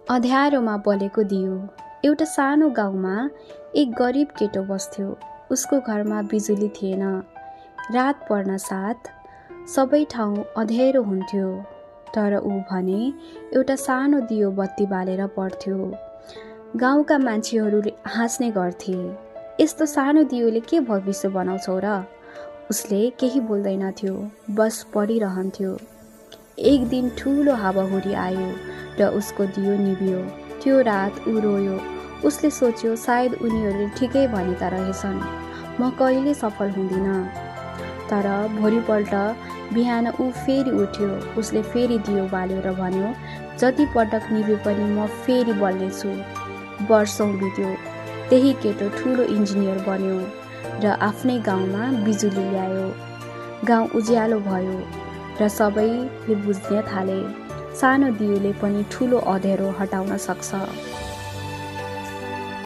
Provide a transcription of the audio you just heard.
अँध्यारोमा बलेको दियो। एउटा सानो गाउँमा एक गरिब केटो बस्थ्यो। उसको घरमा बिजुली थिएन। रात पर्न साथ सबै ठाउँ अँध्यारो हुन्थ्यो। तर ऊ भने एउटा सानो दियो बत्ती बालेर पढ्थ्यो। गाउँका मान्छेहरूले हाँस्ने गर्थे, यस्तो सानो दियोले के भविष्य बनाउँछौ र? उसले केही बोल्दैनथ्यो, बस पढिरहन्थ्यो। एक दिन ठुलो हावाहुरी आयो र उसको दियो निभियो। त्यो रात ऊ रोयो। उसले सोच्यो, सायद उनीहरूले ठिकै भनेका रहेछन्, म कहिले सफल हुँदिनँ। तर भोलिपल्ट बिहान ऊ फेरि उठ्यो। उसले फेरि दियो बाल्यो र भन्यो, जति पटक निभे पनि म फेरि बल्नेछु। वर्षौँ बित्यो। त्यही केटो ठुलो इन्जिनियर बन्यो र आफ्नै गाउँमा बिजुली ल्यायो। गाउँ उज्यालो भयो र सबैले बुझ्न थाले, सानो दियोले पनि ठुलो अँध्यारो हटाउन सक्छ।